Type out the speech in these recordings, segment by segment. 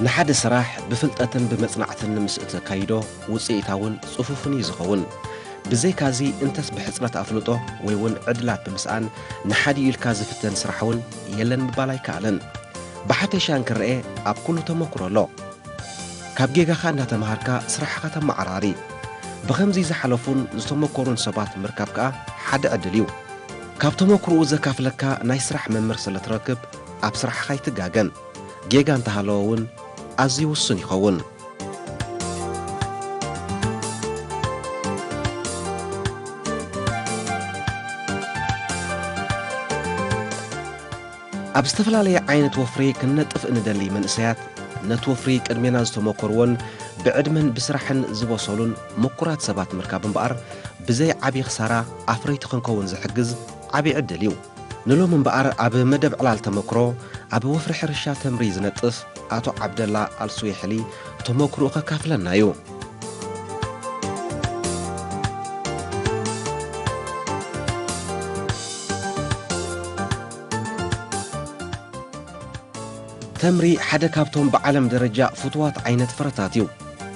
ንሓደ ስራሕ ብፍልጠትን ብመጽናዕትን ምስ እተካይዶ ውጽኢታውን ጽፉፍን እዩ ዝኸውን። ብዘይካዚ እንተስ ብሕጽረት ኣፍልጦ ወይ እውን ዕድላት ብምስኣን ንሓዲኡ ኢልካ ዝፍተን ስራሕ እውን የለን ምባል ኣይከኣልን። ብሓፈሻ እንክረኤ ኣብ ኩሉ ተመክሮ ኣሎ። ካብ ጌጋኻ እናተምሃርካ ስራሕኻ ተመዓራሪ። ብኸምዚ ዝሓለፉን ዝተመኮሩን ሰባት ምርካብ ከኣ ሓደ ዕድል እዩ። ካብ ተመክሮኡ ዘካፍለካ ናይ ስራሕ መምህር ስለ ትረክብ ኣብ ስራሕኻ ኣይትጋገን። ጌጋ እንተሃለወ እውን ኣዝዩ ውሱን ይኸውን። ኣብ ዝተፈላለየ ዓይነት ወፍሪ ክንነጥፍ እንደሊ መንእሰያት፣ ነቲ ወፍሪ ቅድሜና ዝተመኮርዎን ብዕድመን ብስራሕን ዝበሰሉን ምኩራት ሰባት ምርካብ እምበኣር፣ ብዘይ ዓቢ ክሳራ ኣፍረይቲ ክንከውን ዝሕግዝ ዓቢ ዕድል እዩ። ንሎሚ እምበኣር ኣብ መደብ ዕላል ተመክሮ፣ ኣብ ወፍሪ ሕርሻ ተምሪ ዝነጥፍ ኣቶ ዓብደላ ኣልሱየሕሊ ተመክሮኡ ከካፍለና እዩ። ተምሪ ሓደ ካብቶም ብዓለም ደረጃ ፍቱዋት ዓይነት ፍረታት እዩ።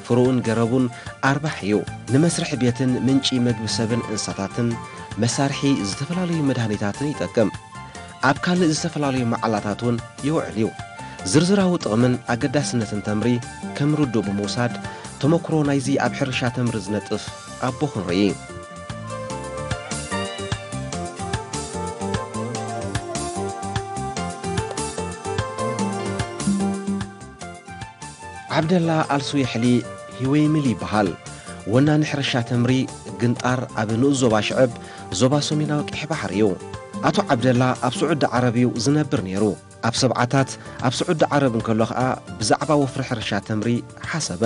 ፍረኡን ገረቡን ኣርባሕ እዩ። ንመስርሒ ቤትን ምንጪ መግቢ ሰብን እንስሳታትን፣ መሳርሒ ዝተፈላለዩ መድሃኒታትን ይጠቅም። ኣብ ካልእ ዝተፈላለዩ መዓላታት እውን ይውዕል እዩ። ዝርዝራዊ ጥቕምን ኣገዳስነትን ተምሪ ከም ርዱእ ብምውሳድ፣ ተመክሮ ናይዚ ኣብ ሕርሻ ተምሪ ዝነጥፍ ኣቦ ክንርኢ። ዓብደላ ኣልሱ የሕሊ ሂወይምል ይበሃል። ወናኒ ሕርሻ ተምሪ ግንጣር ኣብ ንኡስ ዞባ ሽዕብ፣ ዞባ ሰሜናዊ ቀይሕ ባሕሪ እዩ። ኣቶ ዓብደላ ኣብ ስዑዲ ዓረብ እዩ ዝነብር ነይሩ። ኣብ ሰብዓታት ኣብ ስዑዲ ዓረብ እንከሎ ኸኣ ብዛዕባ ወፍሪ ሕርሻ ተምሪ ሓሰበ።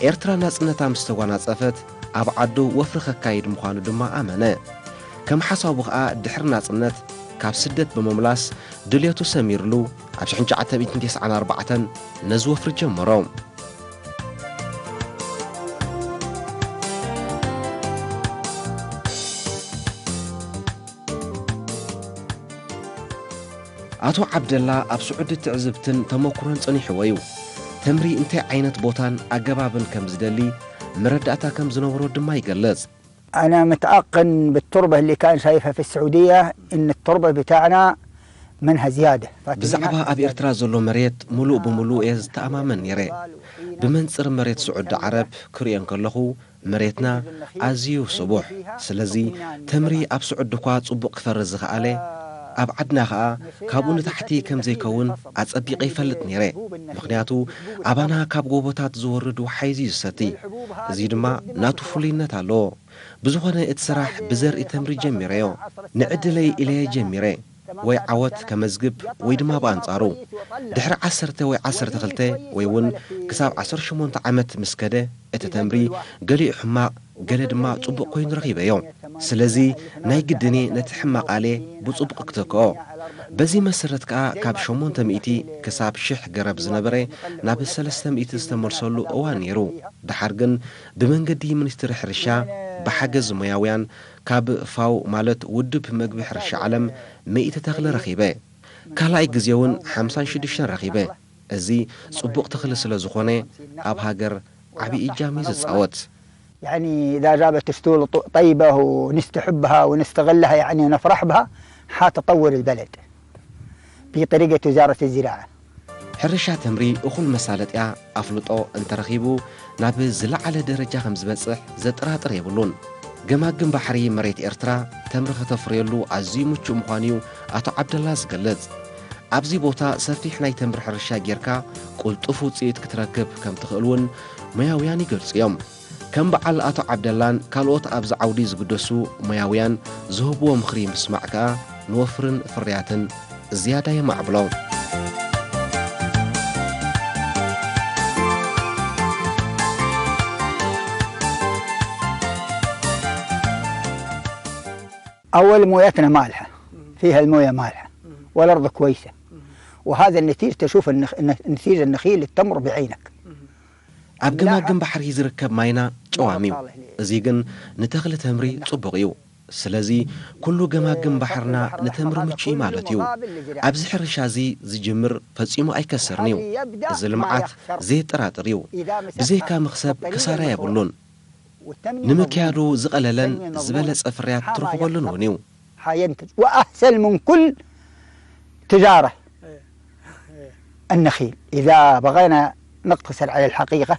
ኤርትራ ናጽነታ ምስ ተጓናጸፈት ኣብ ዓዱ ወፍሪ ከካይድ ምዃኑ ድማ ኣመነ። ከም ሓሳቡ ኸኣ ድሕሪ ናጽነት ካብ ስደት ብምምላስ ድልየቱ ሰሚርሉ ኣብ ሽሕን ትሽዓተ ሚእትን ተስዓን ኣርባዕተን ነዚ ወፍሪ ጀመሮ። ኣቶ ዓብደላ ኣብ ስዑዲ ትዕዝብትን ተመኩሮን ጸኒሕዎ እዩ። ተምሪ እንታይ ዓይነት ቦታን ኣገባብን ከም ዝደሊ መረዳእታ ከም ዝነበሮ ድማ ይገልጽ። أنا متأقن بالتربة اللي كان شايفها في السعودية، إن التربة بتاعنا منها زيادة. ብዛዕባ ኣብ ኤርትራ ዘሎ መሬት ምሉእ ብምሉእ እየ ዝተኣማመን ነይረ። ብመንጽር መሬት ስዑዲ ዓረብ ክርእዮ እንከለኹ፣ መሬትና ኣዝዩ ስቡሕ። ስለዚ ተምሪ ኣብ ስዑዲ እኳ ጽቡቕ ክፈሪ ዝኸኣለ፣ ኣብ ዓድና ኸኣ ካብኡ ንታሕቲ ከም ዘይከውን ኣጸቢቐ ይፈልጥ ነይረ። ምኽንያቱ ኣባና ካብ ጎቦታት ዝወርድ ወሓይዚ እዩ ዝሰቲ። እዚ ድማ ናቱ ፍሉይነት ኣለዎ። ብዝኾነ እቲ ስራሕ ብዘርኢ ተምሪ ጀሚረዮ። ንዕድለይ ኢለየ ጀሚረ። ወይ ዓወት ከመዝግብ ወይ ድማ ብኣንጻሩ። ድሕሪ ዓሰርተ ወይ ዓሰርተ ክልተ ወይ እውን ክሳብ ዓሰርተ ሸሞንተ ዓመት ምስ ከደ፣ እቲ ተምሪ ገሊኡ ሕማቕ፣ ገለ ድማ ጽቡቕ ኮይኑ ረኺበዮ። ስለዚ ናይ ግድን እየ ነቲ ሕማቕ ኣልየ ብጽቡቕ ክተክኦ። በዚ መሰረት ከኣ ካብ ሸሞንተ ሚእቲ ክሳብ ሽሕ ገረብ ዝነበረ ናብ ሰለስተ ሚእቲ ዝተመልሰሉ እዋን ነይሩ። ደሓር ግን ብመንገዲ ሚኒስትሪ ሕርሻ ብሓገዝ ሞያውያን ካብ ፋው ማለት ውድብ መግቢ ሕርሻ ዓለም ሚእቲ ተኽሊ ረኺበ። ካልኣይ ግዜ እውን ሓምሳን ሽዱሽተን ረኺበ። እዚ ጽቡቕ ተኽሊ ስለ ዝኾነ ኣብ ሃገር ዓቢ እጃም እዩ ዝጻወት። يعني إذا جابت أسطول ط-، طيبة ونستحبها ونستغلها، يعني نفرح بها، حتطور البلد بطريقة وزارة الزراعة. ሕርሻ ተምሪ እኹል መሳለጥያ ኣፍልጦ እንተረኺቡ ናብ ዝለዓለ ደረጃ ከም ዝበጽሕ ዘጠራጥር የብሉን። ገማግም ባሕሪ መሬት ኤርትራ ተምሪ ከተፍርየሉ ኣዝዩ ምቹእ ምዃኑ እዩ ኣቶ ዓብደላ ዝገልጽ። ኣብዚ ቦታ ሰፊሕ ናይ ተምሪ ሕርሻ ጌርካ ቅልጡፍ ውጽኢት ክትረክብ ከም ትኽእል እውን ሞያውያን ይገልጹ እዮም። ከም በዓል ኣቶ ዓብደላን ካልኦት ኣብዚ ዓውዲ ዝግደሱ ሞያውያን ዝህብዎ ምኽሪ ምስማዕ ከኣ ንወፍርን ፍርያትን ዝያዳ የማዕብሎ። أول مويتنا مالحة، فيها الموية مالحة، والأرض كويسة، وهذا النتيجة، تشوف النخ-، النتيجة النخيل التمر بعينك. ኣብ ገማግም ባሕሪ ዝርከብ ማይና ጨዋም እዩ። እዚ ግን ንተኽሊ ተምሪ ጽቡቕ እዩ። ስለዚ ኩሉ ገማግም ባሕርና ንተምሪ ምቹ እዩ ማለት እዩ። ኣብዚ ሕርሻ እዚ ዝጅምር ፈጺሙ ኣይከስርን እዩ። እዚ ልምዓት ዘየጠራጥር እዩ። ብዘይካ መኽሰብ ክሳራ የብሉን። ንምክያዱ ዝቐለለን ዝበለጸ ፍርያት ትረኽበሉን እውን እዩ። حينتج وأحسن من كل تجارة النخيل. إذا بغينا نقتصر على الحقيقة،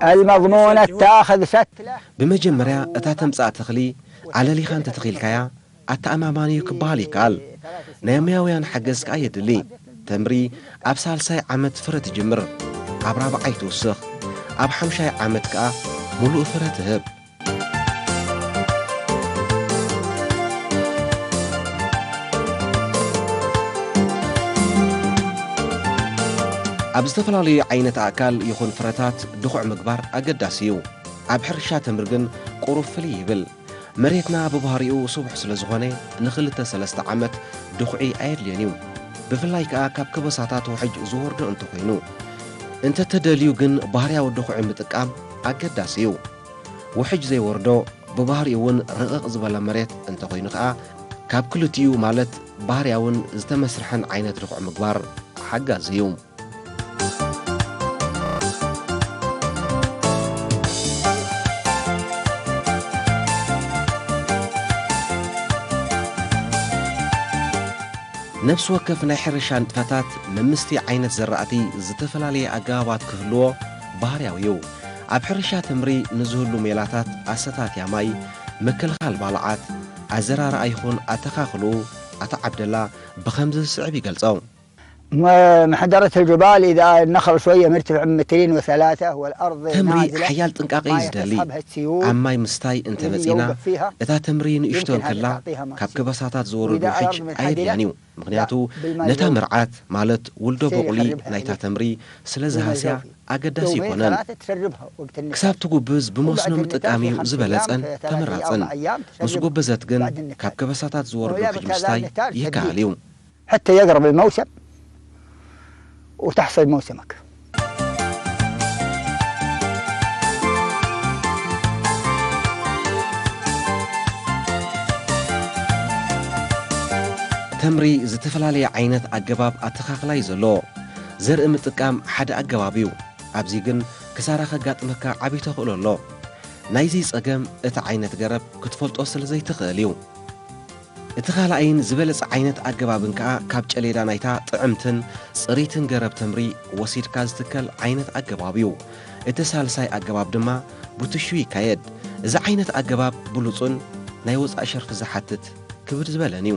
المضمونة تاخذ ستلة. ብመጀመርያ እታ ተምጻእ ተኽሊ ኣለሊኻ እንተተኺልካያ ኣተኣማማኒ እዩ ክበሃል ይከኣል። ናይ ሞያውያን ሓገዝ ከኣ የድሊ። ተምሪ ኣብ ሳልሳይ ዓመት ፍረ ትጅምር፣ ኣብ ራብዓይ ትውስኽ፣ ኣብ ሓምሻይ ዓመት ከኣ ምሉእ ፍረ ትህብ። ኣብ ዝተፈላለዩ ዓይነት ኣእካል ይኹን ፍረታት ድኹዕ ምግባር ኣገዳሲ እዩ። ኣብ ሕርሻ ተምሪ ግን ቁሩብ ፍልይ ይብል። መሬትና ብባህሪኡ ስቡሕ ስለ ዝኾነ ንኽልተ ሰለስተ ዓመት ድኹዒ ኣየድልዮን እዩ። ብፍላይ ከኣ ካብ ከበሳታት ውሕጅ ዝወርዶ እንተኾይኑ። እንተተደልዩ ግን ባህርያዊ ድኹዒ ምጥቃም ኣገዳሲ እዩ። ውሕጅ ዘይወርዶ ብባህሪኡ እውን ርቕቕ ዝበለ መሬት እንተኾይኑ ከኣ ካብ ክልቲኡ ማለት ባህርያውን ዝተመስርሐን ዓይነት ድኹዒ ምግባር ሓጋዚ እዩ። ነፍሲ ወከፍ ናይ ሕርሻ ንጥፈታት መምስቲ ዓይነት ዘራእቲ ዝተፈላለየ ኣገባባት ክህልዎ ባህርያዊ እዩ። ኣብ ሕርሻ ተምሪ ንዝህሉ ሜላታት ኣሰታትያ ማይ፣ ምክልኻል ባልዓት፣ ኣዘራርኣ ይኹን ኣተኻኽልኡ ኣቶ ዓብደላ ብኸምዚ ዝስዕብ ይገልጾ። محدرة الجبال، إذا النخل شوية مرتفع مترين وثلاثة والأرض ተምሪ نازلة ሓያል ጥንቃቐ እዩ ዝደሊ። ኣብ ማይ ምስታይ እንተመጺና እታ ተምሪ ንእሽቶ እንከላ ካብ ከበሳታት ዝወርድ ውሕጅ ኣየድልያን እዩ። ምኽንያቱ ነታ ምርዓት ማለት ውልዶ በቑሊ ናይታ ተምሪ ስለ ዝሃስያ ኣገዳሲ ኣይኮነን። ክሳብ ትጉብዝ ብመስኖ ምጥቃም እዩ ዝበለጸን ተመራጽን። ምስ ጎበዘት ግን ካብ ከበሳታት ዝወርድ ውሕጅ ምስታይ ይከኣል እዩ። حتى يقرب الموسم وتحصد موسمك. ተምሪ ዝተፈላለየ ዓይነት ኣገባብ ኣተኻኽላ እዩ ዘለዎ። ዘርኢ ምጥቃም ሓደ ኣገባብ እዩ። ኣብዚ ግን ክሳራ ከጋጥመካ ዓብዪ ተኽእሎ ኣሎ። ናይዚ ጸገም እቲ ዓይነት ገረብ ክትፈልጦ ስለ ዘይትኽእል እዩ። እቲ ካልኣይን ዝበለጸ ዓይነት ኣገባብን ከኣ ካብ ጨሌዳ ናይታ ጥዕምትን ጽርይትን ገረብ ተምሪ ወሲድካ ዝትከል ዓይነት ኣገባብ እዩ። እቲ ሳልሳይ ኣገባብ ድማ ብትሹ ይካየድ። እዚ ዓይነት ኣገባብ ብሉጹን ናይ ወጻኢ ሸርፊ ዝሓትት ክብድ ዝበለን እዩ።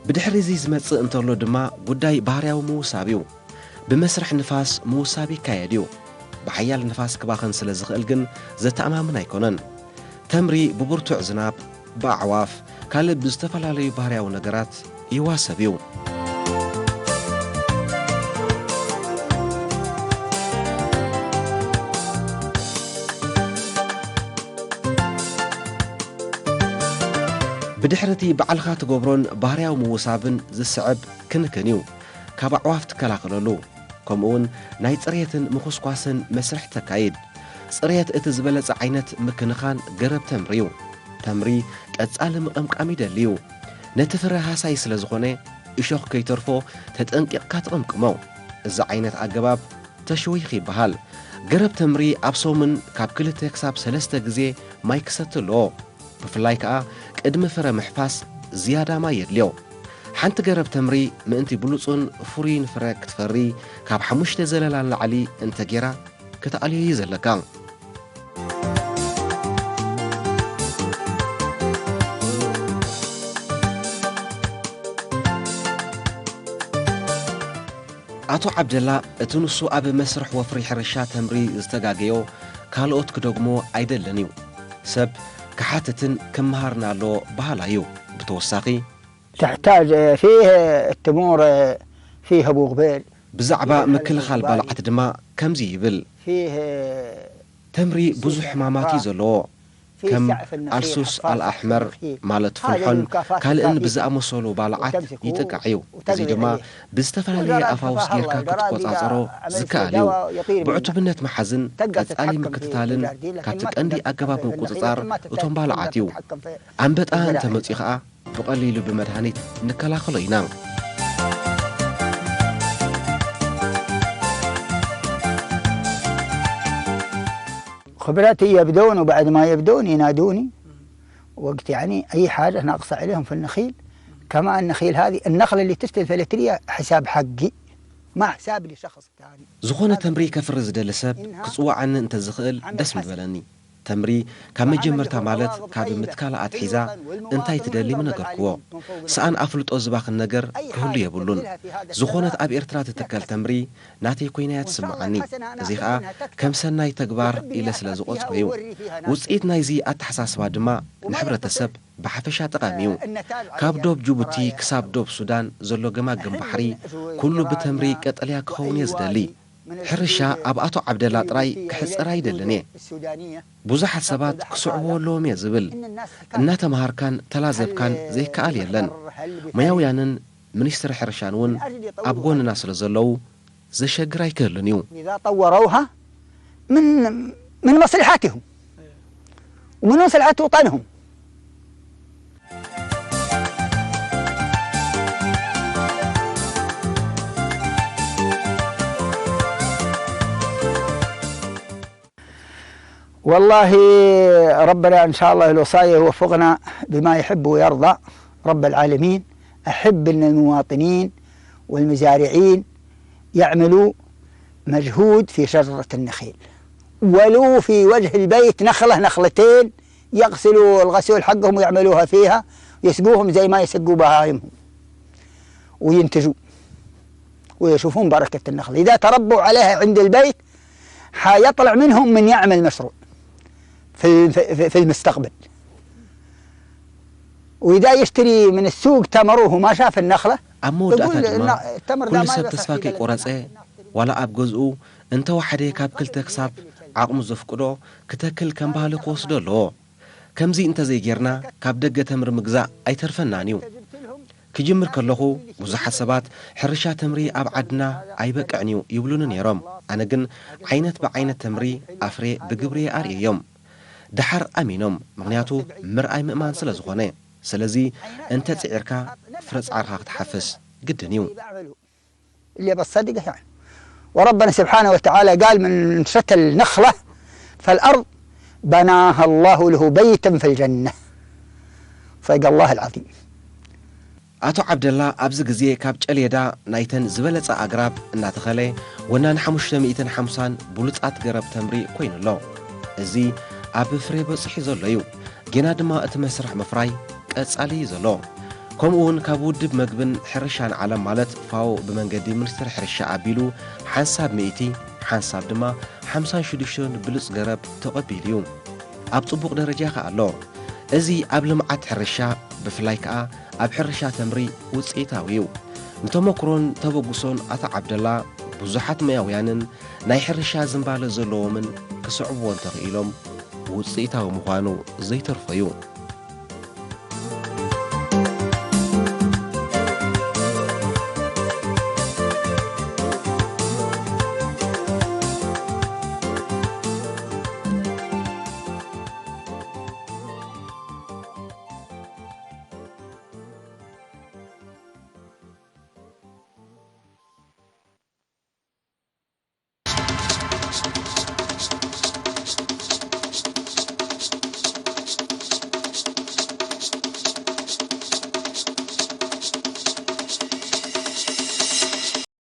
ብድሕሪ እዚ ዝመጽእ እንተሎ ድማ ጉዳይ ባህርያዊ ምውሳብ እዩ። ብመስርሕ ንፋስ ምውሳብ ይካየድ እዩ። ብሓያል ንፋስ ክባኽን ስለ ዝኽእል ግን ዘተኣማምን ኣይኮነን። ተምሪ ብብርቱዕ ዝናብ፣ ብኣዕዋፍ፣ ካልእ ብዝተፈላለዩ ባህርያዊ ነገራት ይዋሰብ እዩ። ብድሕሪ እቲ ባዕልኻ ትገብሮን ባህርያዊ ምውሳብን ዝስዕብ ክንክን እዩ። ካብ ኣዕዋፍ ትከላኸለሉ፣ ከምኡውን ናይ ጽሬትን ምኹስኳስን መስርሕ ተካይድ። ጽሬት እቲ ዝበለጸ ዓይነት ምክንኻን ገረብ ተምሪ እዩ። ተምሪ ቀጻሊ ምቕምቃም ይደሊ እዩ። ነቲ ፍረ ሃሳይ ስለ ዝኾነ፣ እሾኽ ከይተርፎ ተጠንቂቕካ ትቕምቅሞ። እዚ ዓይነት ኣገባብ ተሽዊኽ ይበሃል። ገረብ ተምሪ ኣብ ሰሙን ካብ ክልተ ክሳብ ሰለስተ ግዜ ማይ ክሰቲ ኣለዎ። ብፍላይ ከኣ ቅድሚ ፍረ ምሕፋስ ዝያዳ ማይ የድልዮ። ሓንቲ ገረብ ተምሪ ምእንቲ ብሉጹን ፍሩይን ፍረ ክትፈሪ ካብ ሓሙሽተ ዘለላ ንላዕሊ እንተ ጌራ ክትኣልዮ እዩ ዘለካ። ኣቶ ዓብደላ እቲ ንሱ ኣብ መስርሕ ወፍሪ ሕርሻ ተምሪ ዝተጋገዮ ካልኦት ክደግሞ ኣይደልን እዩ። ሰብ ክሓትትን ክመሃርን ኣለዎ በሃላይ እዩ። ብተወሳኺ تحتاج فيه التمور، فيه أبو غبيل، ብዛዕባ ምክልኻል ባልዓት ድማ ከምዚ ይብል። فيه ተምሪ ብዙሕ ሕማማት እዩ ዘለዎ። ከም ኣልሱስ ኣልኣሕመር ማለት ፍልሖን ካልእን ብዝኣመሰሉ ባልዓት ይጥቃዕ እዩ። እዚ ድማ ብዝተፈላለየ ኣፋውስ ጌርካ ክትቆጻጸሮ ዝከኣል እዩ። ብዕቱብነት ምሓዝን ቀጻሊ ምክትታልን ካብቲ ቀንዲ ኣገባብ ምቁጽጻር እቶም ባልዓት እዩ። ኣንበጣ እንተመጽዩ ኸኣ ብቐሊሉ ብመድሃኒት ንከላኸሎ ኢና። خبرتي يبدون، وبعد ما يبدون ينادوني وقت، يعني، أي حاجة ناقصة عليهم في النخيل. كما النخيل هذه، النخلة اللي تشتي الفلترية حساب حقي، ما حساب لشخص ثاني. ዝኾነ ተምሪ ከፍሪ ዝደሊ ሰብ ክጽውዓኒ እንተ ዝኽእል ደስ ምበለኒ። ተምሪ ካብ መጀመርታ ማለት ካብ ምትካላ ኣትሒዛ እንታይ ትደሊ ምነገርክዎ። ሰኣን ኣፍልጦ ዝባኽን ነገር ክህሉ የብሉን። ዝኾነት ኣብ ኤርትራ ትትከል ተምሪ ናተይ ኮይና እያ ትስምዓኒ። እዚ ኸኣ ከም ሰናይ ተግባር ኢለ ስለ ዝቖጽሮ እዩ። ውጽኢት ናይዚ ኣተሓሳስባ ድማ ንሕብረተሰብ ብሓፈሻ ጠቓሚ እዩ። ካብ ዶብ ጅቡቲ ክሳብ ዶብ ሱዳን ዘሎ ገማግም ባሕሪ ኩሉ ብተምሪ ቀጠልያ ክኸውን እየ ዝደሊ። ሕርሻ ኣብ ኣቶ ዓብደላ ጥራይ ክሕጸር ኣይደልን እየ። ብዙሓት ሰባት ክስዕብዎ ኣለዎም እየ ዝብል። እናተምሃርካን ተላዘብካን ዘይከኣል የለን። ሞያውያንን ሚኒስትሪ ሕርሻን እውን ኣብ ጎንና ስለ ዘለዉ ዘሸግር ኣይክህልን እዩ። إذا طوروها من من مصلحتهم ومن مصلحة وطنهم. والله ربنا إن شاء الله الوصايا يوفقنا بما يحب ويرضى رب العالمين. أحب أن المواطنين والمزارعين يعملوا مجهود في شجرة النخيل، ولو في وجه البيت نخلة نخلتين، يغسلوا الغسول حقهم ويعملوها فيها، يسقوهم زي ما يسقوا بهايمهم، وينتجوا ويشوفون بركة النخل. إذا تربوا عليها عند البيت حيطلع منهم من يعمل مشروع في في في المستقبل. وإذا يشتري من السوق تمر وهو ما شاف النخلة، ኣብ መወዳእታ ድማ ኩሉ ሰብ ተስፋ ከይቆረጸ ዋላ ኣብ ገዝኡ እንተወሓደ ካብ ክልተ ክሳብ ዓቕሙ ዘፍቅዶ ክተክል ከም ባህሊ ክወስዶ ኣለዎ። ከምዚ እንተዘይጌርና ካብ ደገ ተምሪ ምግዛእ ኣይተርፈናን እዩ። ክጅምር ከለኹ ብዙሓት ሰባት ሕርሻ ተምሪ ኣብ ዓድና ኣይበቅዕን እዩ ይብሉኒ ነይሮም። ኣነ ግን ዓይነት ብዓይነት ተምሪ ኣፍርየ ብግብሪ ኣርእየዮም። ደሓር ኣሚኖም፣ ምኽንያቱ ምርኣይ ምእማን ስለ ዝኾነ። ስለዚ እንተ ጽዒርካ ፍረ ጻዕርኻ ክትሓፍስ ግድን እዩ። اللي بالصدق يعني. وربنا سبحانه وتعالى قال: من شتى النخلة فالأرض بناها الله له بيتا في الجنة. صدق الله العظيم. ኣቶ ዓብደላ ኣብዚ ግዜ ካብ ጨሌዳ ናይተን ዝበለጸ ኣግራብ እናተኸለ ወናኒ ሓሙሽተ ሚእትን ሓምሳን ብሉጻት ገረብ ተምሪ ኮይኑ ኣሎ። እዚ ኣብ ፍሬ በጺሑ ዘሎ እዩ። ጌና ድማ እቲ መስርሕ ምፍራይ ቀጻሊ እዩ ዘሎ። ከምኡ እውን ካብ ውድብ መግብን ሕርሻን ዓለም ማለት ፋኦ ብመንገዲ ሚኒስትሪ ሕርሻ ኣቢሉ ሓንሳብ ሚእቲ ሓንሳብ ድማ ሓምሳን ሽዱሽተን ብሉጽ ገረብ ተቐቢሉ እዩ። ኣብ ጽቡቕ ደረጃ ከኣ ኣሎ። እዚ ኣብ ልምዓት ሕርሻ ብፍላይ ከኣ ኣብ ሕርሻ ተምሪ ውጽኢታዊ እዩ። ንተመኩሮን ተበግሶን ኣቶ ዓብደላ ብዙሓት ሞያውያንን ናይ ሕርሻ ዝንባለ ዘለዎምን ክስዕብዎ እንተኽኢሎም ውጽኢታዊ ምዃኑ ዘይተርፎ እዩ።